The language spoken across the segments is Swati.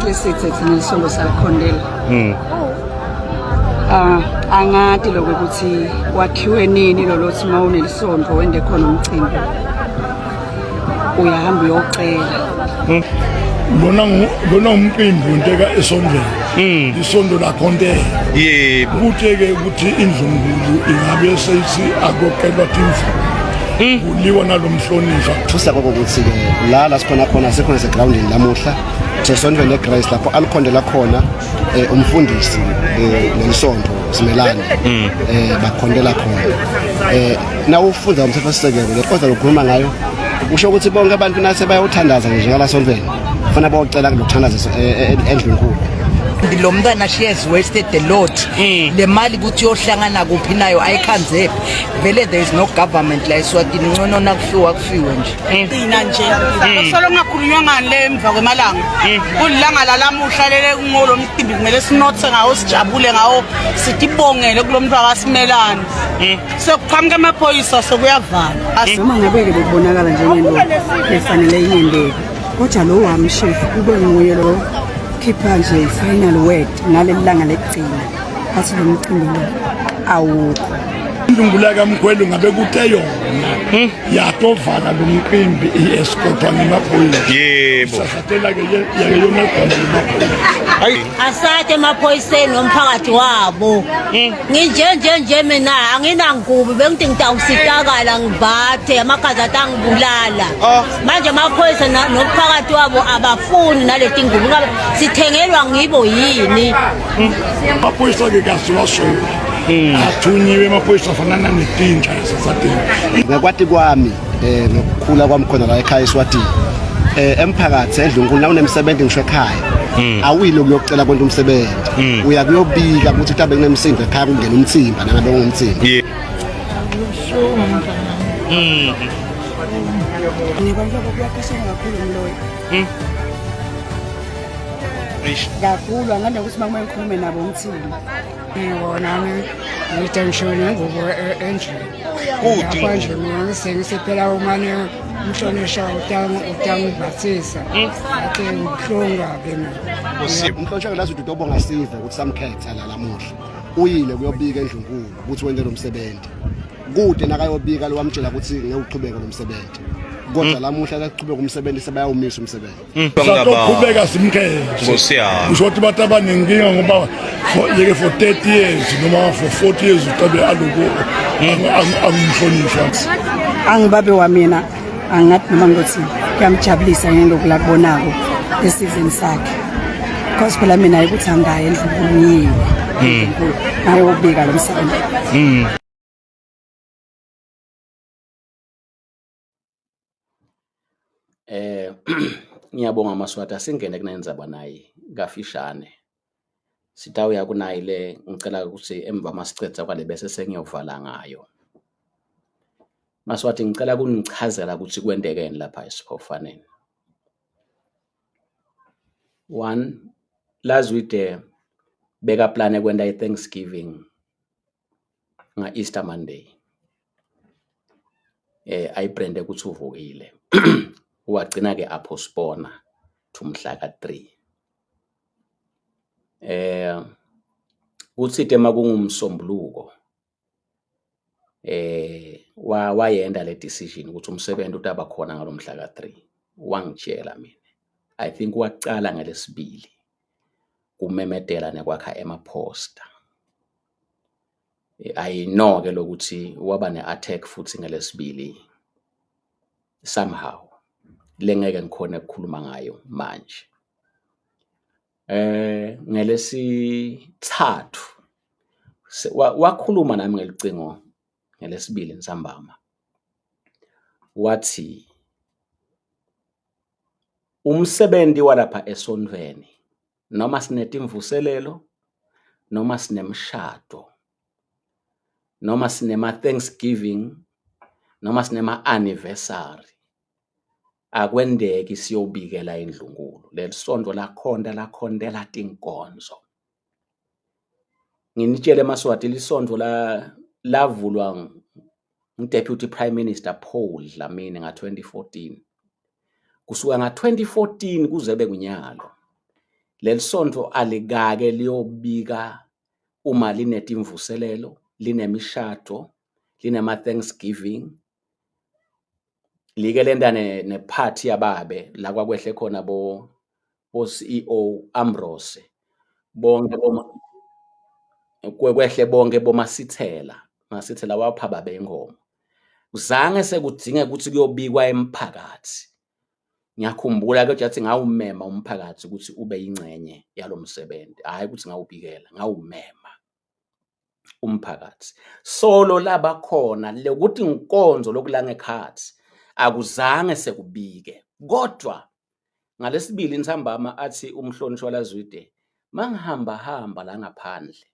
Sesikhathi lesithe thina isonto salikhondela. Ah angati lokho ukuthi kwakhiwe nini lolothi mawunelisonto wende khona umcimbi. Uyahamba uyocela. Lona lona umcimbi wenteka esondweni. Isondo lakhontela. Yebo. Kuthi-ke ukuthi indlunkulu ingabe seyithi akoqelwa timvu. Kuliwa nalomhlonishwa. Thusa kokuthi-ke la la sikhona khona sikhona segroundini lamuhla sesontweni leGrace lapho alikhondela khona eh, umfundisi eh, nelisonto simelane eh bakhondela khona eh nawufunda umthethosisekelo le kodwa lokhuluma ngayo usho ukuthi bonke abantu nase bayothandaza nje ngalasontweni kufanele bocela kulokuthandaza endlunkulu. Lo mntwana she has wasted a lot. Le mali ukuthi yohlangana kuphi nayo ayikhanzephi. Vele there is no government la eSwatini ngcono nakufiwa kufiwe nje. Gcina nje solo kungakhulunywa ngani le emva kwemalanga. Kulilanga lalamuhla lele ngolo mcimbi kumele sinothe ngawo sijabule ngawo sitibongele kulo muntu akasimelani. Sekuqhamuka amaphoyisa sekuyavala. Noma ngabe-ke bekubonakala njengento efanele ingenteki kodwa lo wami chef kube nguye lo khipha nje i-final word ngaleli langa lekugcina athi lo mcimbi lo awukho. Indlunkulu yakamkhwelo ngabe kute yona yatovala lo mcimbi i-escortwa ngemaphoyisa. Yebo. Sasatela-ke yake yona igama lemaphoyisa. Hayi. Asathe emaphoyiseni nomphakathi wabo. Nginje nje nje mina anginangubo bengithi ngitawusitakala ngibhathe amakhaza atangibulala. Manje amaphoyisa nomphakathi wabo abafuni naleti ngubo ngabe sithengelwa ngibo yini? Amaphoyisa-ke kasiwasoli. Athunyiwe amaphoyisa afanana netinja esasatini. Ngokwati kwami eh nokukhula kwami khona la ekhaya eSwatini eh emphakathi endlunkulu nawunemsebenzi ngisho ekhaya awuyile ukuyocela konke umsebenzi uya kuyobika ukuthi mhlawumbe kunemsindo ekhaya kungena umthimba nangabe ungumthimba. Nekwamhlobo kuyaqasheka kakhulu umloyi. Kakhulu anganda ukuthi uma kumele ngikhulume nabo ngithini. Ngibona ngide ngisho nengubo endlini. Kude Lapha nje mina ngisengise phela umane umhlonishwa utangivathisa. Athi ngibuhlungu kabi mina. Umhlonishwa lazi ukuthi utobonga sive ukuthi samkhetha la lamuhla. Uyile kuyobika endlunkulu ukuthi wenze lo msebenzi. Kude nakayobika lo wamtshela ukuthi ngeke uqhubeke lo msebenzi. Kodwa lamuhla laqhubeka umsebenzi sebayawumisa umsebenzi. Satoqhubeka simkhethe. Nkosi yami. Kusho ukuthi bathi abanenkinga ngoba yeke for 30 years noma for 40 years uqabe aloku angumhlonishwa. Angibabe wamina angathi noma ngothi kuyamjabulisa ngento lakubonako esizini sakhe. Because phela mina ukuthi angayi endlunkulu ngiyiwe. Ngayobika lo msebenzi. Ngiyabonga Maswati, asingene kunendzaba nayi kafishane. Sitawuya kunayi le ngicela ukuthi emva masicedza kwale bese sengiyovala ngayo. Maswati ngicela kunichazela ukuthi kwentekeni lapha esiphofaneni. One, Lazwide bekaplane kwenta i-Thanksgiving nga-Easter Monday. Ayibrende ukuthi uvukile. Wagcina-ke aphospona to mhla ka-3. Kuthite uma kunguMsombuluko wayenda le decision ukuthi umsebenzi utaba khona ngalo mhla ka-3. Wangitshela mina, I think wacala ngelesibili kumemedela nekwakha emaphosta. I know ke lokuthi waba ne-attack futhi ngelesibili somehow lengeke ngikhone ukukhuluma ngayo manje. Ngelesithathu wakhuluma nami ngelucingo ngelesibili nsambama wathi umsebenzi walapha esontweni noma sinetimvuselelo noma sinemshado noma sinema-thanksgiving noma sinema-anniversary akwendeki siyobikela indlunkulu. Leli sonto lakhonta lakhontela tinkonzo. Nginitshele Maswati lisonto lavulwa ngu-Deputy Prime Minister Paul Dlamini nga-2014. Kusuka nga-2014 kuze kube kunyalo. Leli sontfo alikake liyobika uma linetimvuselelo, linemishado, linema-thanksgiving. Like lenta nephathi yababe la kwakwehle khona bo-CEO Ambrose bonke boma kwehle bonke bomasithela masithela wapha babe ingoma. Zange sekudinge ukuthi kuyobikwa emphakathi. Ngiyakhumbula ke jathi ngawumema umphakathi ukuthi ube yingxenye yalo msebenzi, hhayi ukuthi ngawubikela, ngawumema umphakathi. Solo laba khona lokuthi nkonzo lokulangekhathi akuzange sekubike, kodwa ngalesibili ntambama athi umhlonishwa LaZwide, mangihamba hamba la ngaphandle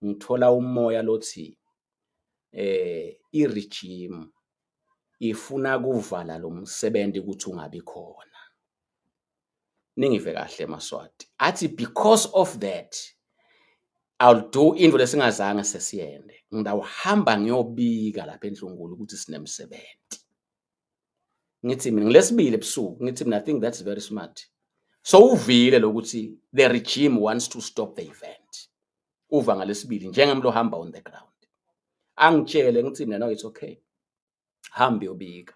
ngithola umoya lothi i-regime ifuna kuvala lo msebenzi ukuthi ungabi khona. Ningive kahle maSwati. Athi because of that I'll do into lesingazange sesiyende. Ngidawuhamba ngiyobika lapha eNdlunkulu ukuthi sinemsebenzi. Ngithi mina ngilesibili ebusuku ngithi mina I think that's very smart. So uvile lokuthi the regime wants to stop the event. Uva ngalesibili njengemlo hamba on the ground. Angitshele ngithi mina no it's okay. Hambe uyobika.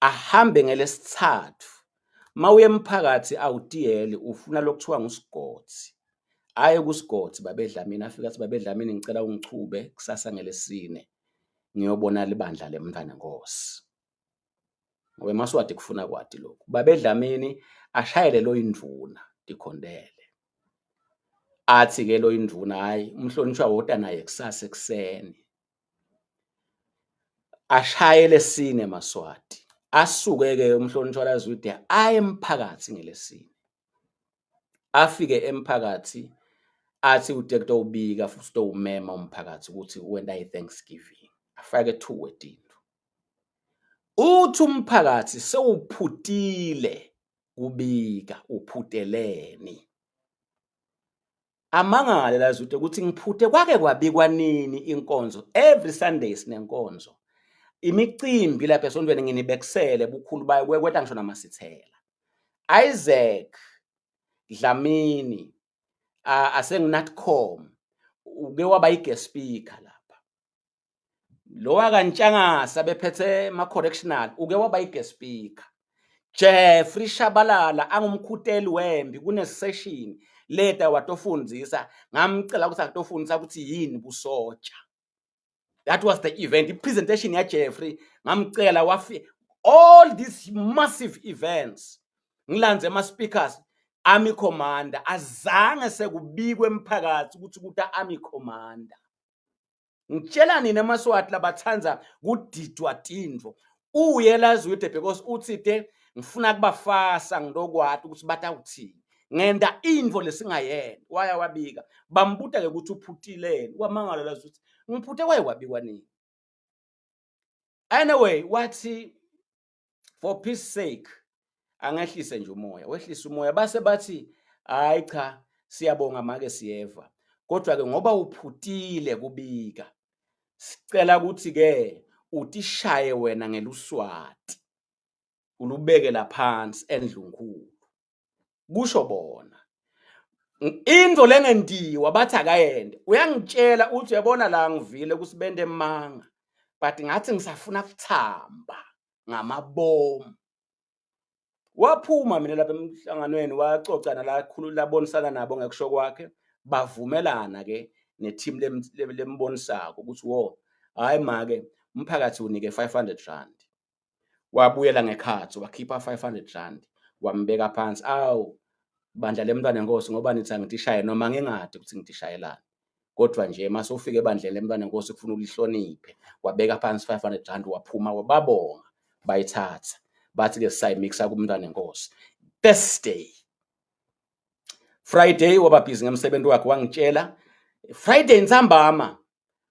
Ahambe ngelesithathu. Mawuye emphakathi awutiyeli ufuna lokuthiwa ngusigodzi. Aye kusigodzi babeDlamini afike athi babeDlamini ngicela ungichube kusasa ngelesine ngiyobona libandla lemntwana Nkosi. Ngoba emaSwati kufuna kwati lokhu. BabeDlamini ashayele lo indvuna tikhondele. Athi ke lo indvuna hayi umhlonishwa wota naye kusasa ekuseni. Ashaye lesine maSwati. Asuke ke umhlonishwa LaZwide aye emphakathi ngelesine. Afike emphakathi athi uDr ubika futhi utowumema umphakathi ukuthi wenta i-Thanksgiving. Afake two wetinto. Uthi umphakathi sewuphutile kubika uphuteleni. Amangale LaZwide ukuthi ngiphuthe kwake kwabikwa nini inkonzo. Every Sunday sinenkonzo. Imicimbi lapha esontweni nginibekisele bukhulu bayo kwekweta ngisho namasithela. Isaac Dlamini asenginatcom uke waba i-guest speaker lapha. Lo wakaNtshangase bephethe ama-correctional uke waba i-guest speaker. Jeffrey Shabalala angumkhuteli wembi kune-session leta watofundzisa ngamcela ukuthi akutofundisa ukuthi yini busotsha. That was the event, i-presentation ya Jeffrey ngamcela wafi all these massive events ngilandze ama-speakers army commander azange sekubikwe emphakathi ukuthi kuta army commander. Ngitshela nina emaSwati labathandza kudidwa tintfo. Uye LaZwide because uthi te ngifuna kubafasa ngitokwati ukuthi batawuthini. Ngenta intfo lesingayena. Waya wabika. Bambuta ke ukuthi uphutileni. Wamangala LaZwide. Ngiphute kwaye kwabikwa nini? Anyway, wathi for peace sake angehlise nje umoya. Wehlisa umoya base bathi hayi cha siyabonga make siyeva. Kodwa ke ngoba uphutile kubika sicela ukuthi ke utishaye wena ngeluswati ulubeke laphansi endlunkulu. Kusho bona. Into lengentiwa bathi akayende. Uyangitshela uthi uyabona la ngivile ukuthi bende emanga. But ngathi ngisafuna kuthamba ngamabomu. Waphuma mina lapha emhlanganweni wacoca nalakhulu labonisana nabo ngekusho kwakhe bavumelana ke neteam lembonisako ukuthi wo hayi make umphakathi unike 500 rand. Wabuyela ngekhathi wakhipha 500 rand wambeka phansi. Awu bandla lemntwana enkosi ngoba nithi angitishaye noma ngingadi ukuthi ngitishayelani. Kodwa nje mase ufika ebandleni lemntwana enkosi kufuna ulihloniphe. Wabeka phansi 500 rand waphuma wababonga bayithatha. Bathi ke sayimixa kumntwana enkosi. Thursday Friday waba busy ngemsebenzi wakhe wangitshela Friday ntsambama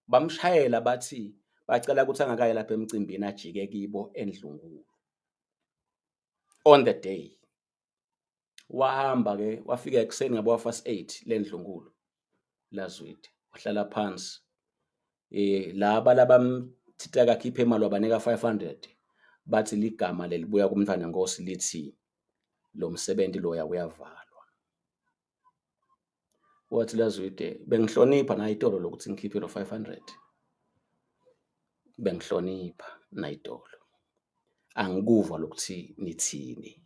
bamshayela bathi bacela ukuthi angakayi lapha emcimbini ajike kibo endlunkulu on the day. Wahamba ke wafika ekuseni ngabo half 8 lendlunkulu LaZwide wahlala phansi laba labamthita kakhiphe imali wabanika 500 bathi ligama lelibuya kumntwana Nkosi lithi lo msebenzi loya uyavalwa. Wathi Lazwide bengihlonipha nayitolo lokuthi ngikhiphe lo 500. Bengihlonipha nayitolo. Angikuva lokuthi nithini.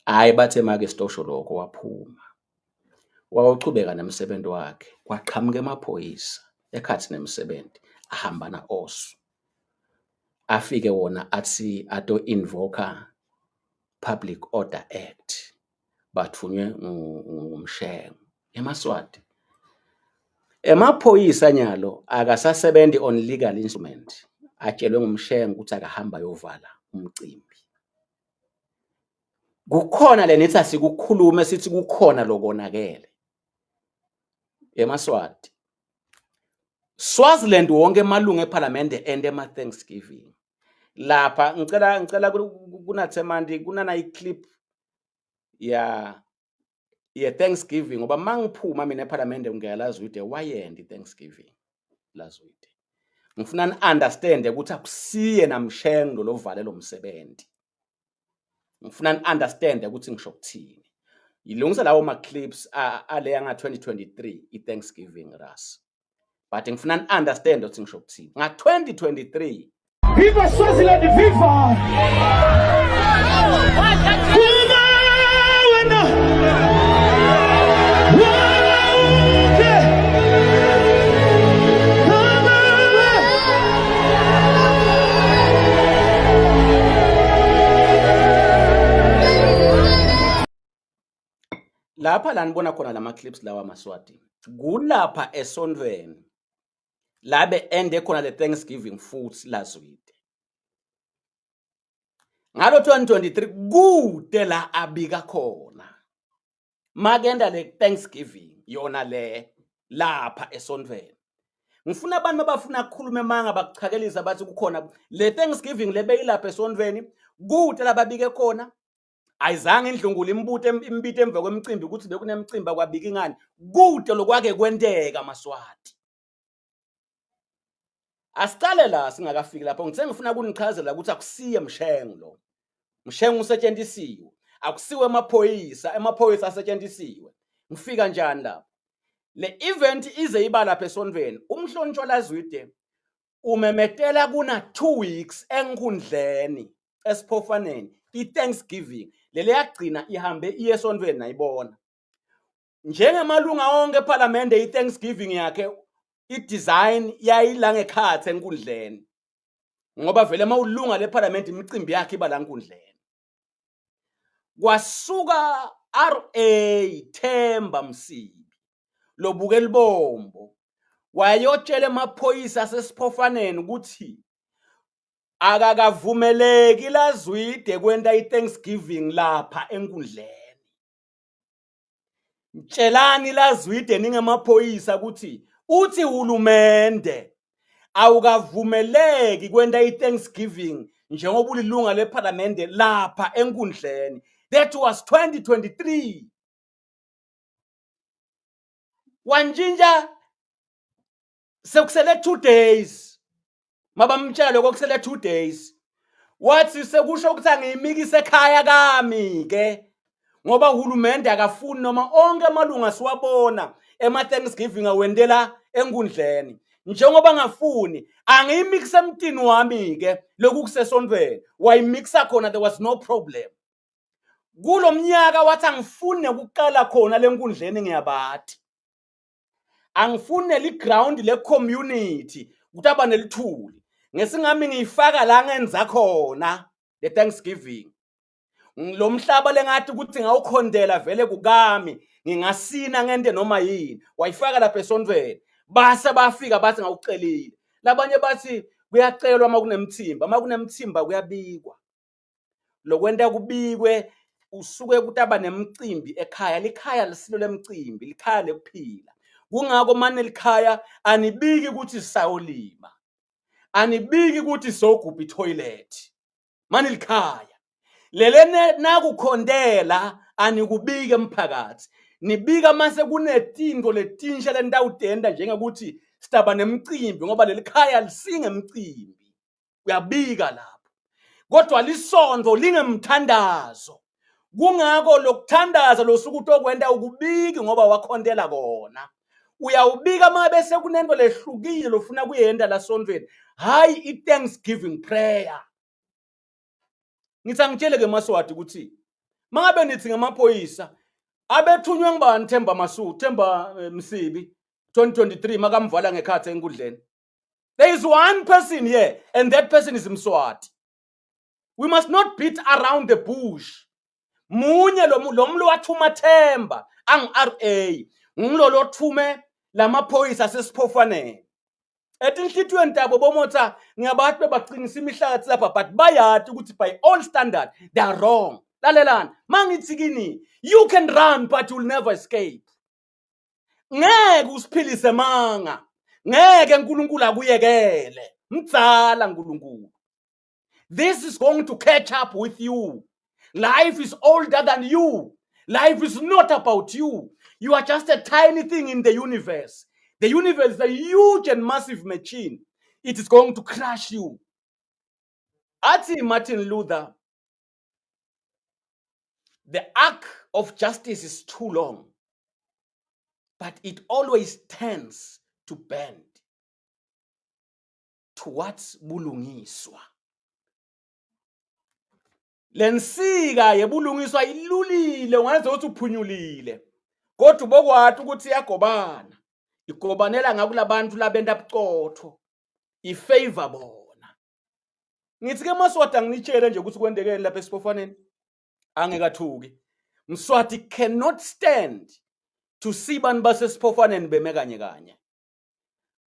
Hhayi bathe make sitosho lokho waphuma. Wawuchubeka nemsebenzi wakhe kwaqhamuka emaphoyisa ekhathi nemsebenzi ahamba na osu. Afike wona athi ato invoke Public Order Act bathunywe nguMshengu emaSwati. Emaphoyisa nyalo akasasebenzi on legal instrument atshelwe nguMshengu ukuthi akahamba ayovala umcimbi. Kukhona le nithi asikukhulume sithi kukhona lokonakele emaSwati. Swaziland wonke emalungu ePhalamende ende ema Thanksgiving. Lapha ngicela ngicela kunathemandi kunana i-clip ya ye Thanksgiving ngoba mangiphuma mina ePhalamende ngiyalazi ukuthi wayenda i-Thanksgiving lazwide. Ngifuna ni understand ukuthi akusiye namshengo lovale lo msebenzi. Ngifuna ni understand ukuthi ngisho ukuthini. Yilungisa lawo ma clips aleya nga 2023 i-Thanksgiving ras. But ngifuna ni understand ukuthi ngisho ukuthini. Nga 2023 Viva Swaziland, viva! Kuma wena! Wonke! Lapha la nibona khona lama clips lawa maSwati. Kulapha esontweni labe ende khona le Thanksgiving futhi lazwide. Ngalo 2023 kude la abika khona. Makenda le Thanksgiving yona le lapha esontweni. Ngifuna abantu abafuna ukukhuluma emanga bakuchakelisa bathi kukhona le Thanksgiving lebeyilapha esontweni kude lababike khona ayizange indlungulu imbute imbite emva kwemicimbi ukuthi bekunemicimbi akwabiki ngani kude lokwake kwenteka maswati asicale la singakafiki lapho ngithe ngifuna kunichazela ukuthi akusiye mshengu lo mshengu usetshenzisiwe akusiwe emaphoyisa emaphoyisa asetshenzisiwe ngifika njani lapho le event ize iba lapha esontweni umhlonishwa lazwide umemetela kuna 2 weeks enkundleni esiphofaneni i-Thanksgiving lele yagcina ihambe iye esontweni nayibona njengemalunga onke ePhalamende i-Thanksgiving yakhe i-design yayila ngekhathi enkundleni ngoba vele uma ulunga lephalamende imicimbi yakhe iba la nkundleni kwasuka RA Themba Msibi lobuke libombo wayotshela emaphoyisa asesiphofaneni ukuthi akakavumeleki lazwide kwenta i-Thanksgiving lapha enkundleni Mtshelani lazwide ningemaphoyisa ukuthi uthi hulumende awukavumeleki kwenta i-Thanksgiving njengoba ulilunga lephalamende lapha enkundleni. That was 2023. Wantshintsha sekusele 2 days mabamtshela lokho kusele 2 days wathi sekusho ukuthi angiyimikise ekhaya kami ke ngoba uhulumende akafuni noma onke amalunga siwabona ema-thanksgiving awendela enkundleni njengoba ngafuni angiyimikise emtini wami-ke lokhu kusesontweni wayimikisa khona there was no problem kulo mnyaka wathi angifuni nekuqala khona le nkundleni ngiyabati angifuni neliground le-community ukuthi aba nelithuli ngesingami ngiyifaka la ngenza khona le thanksgiving lo mhlaba lengathi ukuthi ngawukhondela vele kukami ngingasina ngente noma yini wayifaka lapha esontweni base bafika bathi ngawucelile labanye bathi kuyacelwa uma kunemthimba uma kunemthimba kuyabikwa lokwenta kubikwe usuke kutaba nemcimbi ekhaya likhaya lisilo lemcimbi likhaya lekuphila kungako mane likhaya anibiki ukuthi sisayolima anibiki ukuthi sogubha itoilet mane likhaya lele nakukhondela anikubiki emphakathi nibika mase kunetinto letinsha lentawutenda njengokuthi sitaba nemcimbi ngoba leli khaya lisingemcimbi uyabika lapho kodwa lisonto lingemthandazo. Kungako lokuthandaza losuku utokwenta ukubiki ngoba wakhontela kona. Uyawubika uma bese kunento lehlukile lofuna kuyenta lasontfweni, hhayi i-thanksgiving prayer. Ngithi angitshele ke Maswati ukuthi mangabe nithi ngamaphoyisa abethunywe ngubani Themba Masu Themba eh, Msibi 2023 makamvala ngekhathi enkundleni. There is one person here and that person is Mswati. We must not beat around the bush. Munye lo lo mlo wathuma Themba angu RA ngilo lothume lamaphoyisa asesiphofaneni. Etinhlitiyweni tabo bomotha ngiyabathi bebaqinisa imihlathi lapha but bayati ukuthi by all standard they are wrong. Lalelani mangithi kini you can run but you'll never escape. Ngeke usiphilise manga. Ngeke uNkulunkulu akuyekele. Mdzala uNkulunkulu. This is going to catch up with you. Life is older than you. Life is not about you. You are just a tiny thing in the universe. The universe is a huge and massive machine. It is going to crush you. Athi Martin Luther, the arc of justice is too long, but it always tends to bend towards bulungiswa. Lensika yebulungiswa ilulile ungaze uthi uphunyulile kodwa ubokwati ukuthi iyagobana igobanela ngakulabantu labenta bucotho ifavor bona. Ngithi ke Maswati anginitshele nje ukuthi kwentekeni lapha esipofaneni angekathuki. Mswati cannot stand to see bantu basesiphofaneni beme kanye kanye.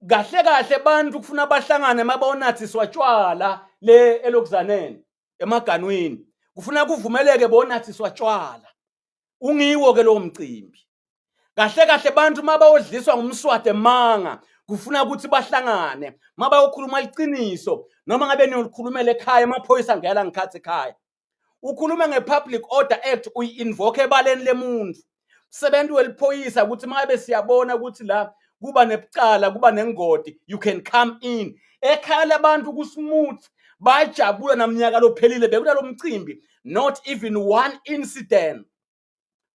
Kahle kahle bantu kufuna bahlangane mabonathiswa tshwala le elokuzaneni emaganwini. Kufuna kuvumeleke bonathiswa tshwala. Ungiwo ke lowo mcimbi. Kahle kahle bantu mabawodliswa ngumswati emanga kufuna ukuthi bahlangane mabayokhuluma iqiniso noma ngabe niyolikhulumela ekhaya amaphoyisa ngela ngikhathi ekhaya. Ukhulume nge-Public Order Act uyi-invoke ebaleni lemuntu. Msebenzi weliphoyisa ukuthi mangabe siyabona ukuthi la kuba nebucala kuba nengodi you can come in. Ekhaya labantu ku-smooth bajabula namnyaka lophelile bekunalo mcimbi not even one incident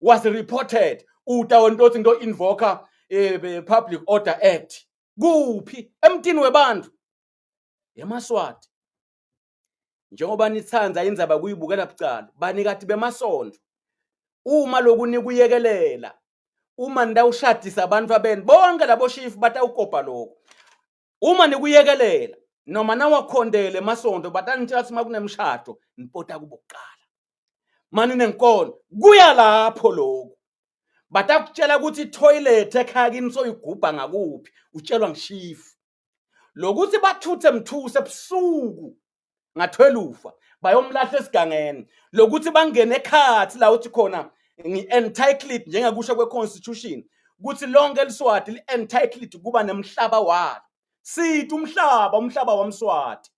was reported. Uta wena uthi into invoke eh, Public Order Act kuphi emtini webantu yemaSwati. Njengoba nithanda indzaba kuyibukela bucala banikati bemasonto uma lokhu nikuyekelela uma nitawushadisa abantu abeni bonke labo shifu batawukopa lokho uma nikuyekelela noma nawakhondele emasonto batanitshela ukuthi uma kunemshado nipota kubo kuqala mani nenkolo kuya lapho lokhu batakutshela ukuthi itoilet ekhaya kini soyigubha ngakuphi utshelwa ngishifu lokuthi bathuthe mthuse ebusuku ngathwelufa bayomlahla esigangeni lokuthi bangene ekhathi la uthi khona ngi-entitled njengakusho kwe-constitution ukuthi lonke liswati li-entitled kuba nemhlaba walo sithi umhlaba umhlaba wamswati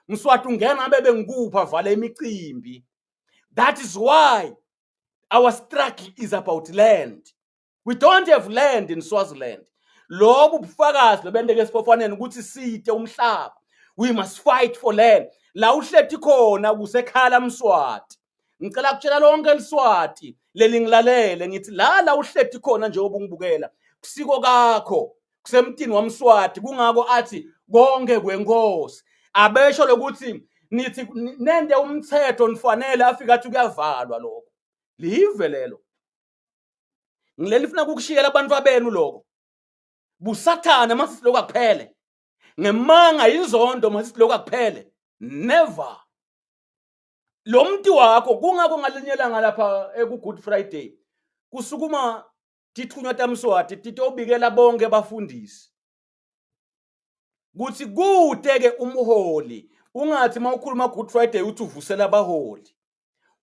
mswati ungena bebe ngikupha vale imicimbi. That is why our struggle is about land. We don't have land in Swaziland. Lobu bufakazi lobenteke esifofaneni ukuthi site umhlaba. We must fight for land. La uhleti khona kusekhala Mswati. Ngicela kutshela lonke eliswati lelingilalele ngithi la la uhleti khona njengoba ungibukela kusiko kakho kusemtini waMswati kungako athi konke kwenkosi abesho lokuthi nithi nente umthetho nifanele afika athi kuyavalwa lokho live lelo ngileli funa ukukushiyela abantu abenu lokho busathana masithi lokho akuphele ngemanga inzondo masithi lokho akuphele never lo muntu wakho kungako ngalinye langa lapha eku Good Friday kusukuma tithunywa tamswati titobikela bonke abafundisi kuthi kude ke umholi ungathi mawukhuluma Good Friday uthi uvusela abaholi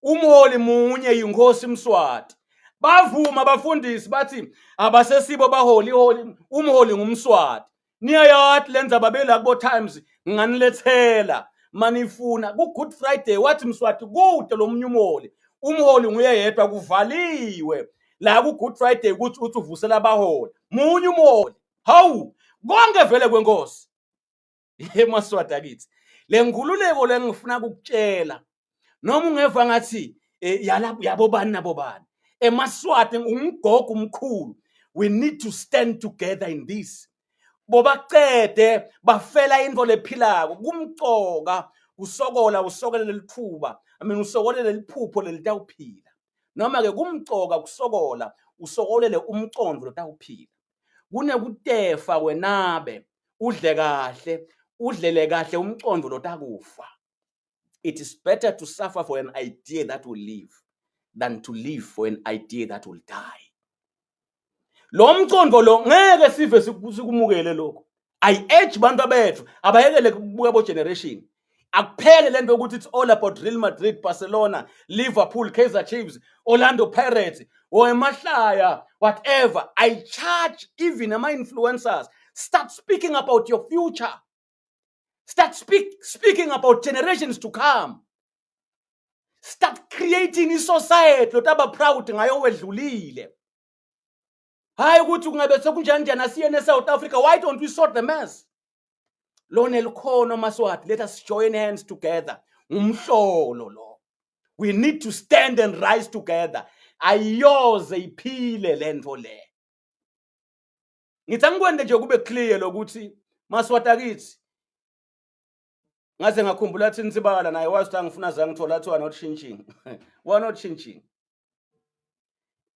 umholi munye yinkosi Mswati bavuma abafundisi bathi abasesibo baholi iholi umholi ngumswati niyayati lenza babela kubo Times nginganilethela manifuna ku Good Friday wathi Mswati kude lo munye umholi umholi nguye yedwa kuvaliwe la ku Good Friday ukuthi uthi uvusela abaholi munye umholi hawu konke vele kwenkosi emaswati akithi le nkululeko lengifuna ukukutshela noma ungeva ngathi eh, yalabo yabobani nabobani emaswati umgogo umkhulu we need to stand together in this bobacede bafela into lephilako kumcoka usokola usokele lelithuba i mean usokolele liphupho lelitawuphila noma ke kumcoka kusokola usokolele umcondvo lotawuphila kunekutefa wenabe udle kahle udlele kahle umcondvo lotakufa it is better to suffer for an idea that will live than to live for an idea that will die lo mcondvo lo ngeke sive sikumukele lokho i urge bantu abethu abayekele kubuka bo generation akuphele lento yokuthi it's all about Real Madrid, Barcelona, Liverpool, Kaizer Chiefs, Orlando Pirates, or emahlaya, whatever. I charge even my influencers start speaking about your future. Start speaking about generations to come. Start creating i-society lotaba proud ngayo wedlulile. Hayi ukuthi kungabe sekunjani njani asiyene eSouth Africa. Why don't we sort the mess? Lona elikhono Maswati, let us join hands together. Umhlolo lo. We need to stand and rise together. Ayiyoze iphile lento le. Ngithi angikwende nje kube clear lokuthi Maswati akithi ngaze ngakhumbula thini sibala naye wazi ukuthi angifuna zange ngithola athiwa not changing. We are not changing.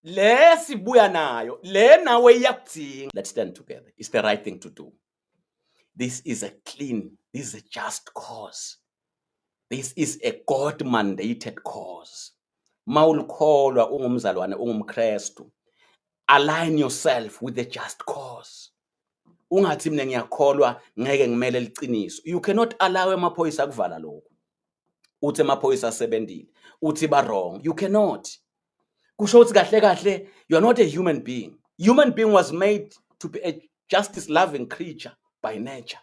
Le sibuya nayo, le nawe iyakudinga. Let's stand together. It's the right thing to do. This is a clean, this is a just cause. This is a God mandated cause. Mawulikholwa ungumzalwane ungumKristu, align yourself with the just cause. Ungathi mina ngiyakholwa ngeke ngimele liciniso. You cannot allow amaphoyisa akuvala lokho. Uthi amaphoyisa asebenzile, uthi ba wrong. You cannot. Kusho ukuthi kahle kahle you are not a human being. Human being was made to be a justice loving creature by nature.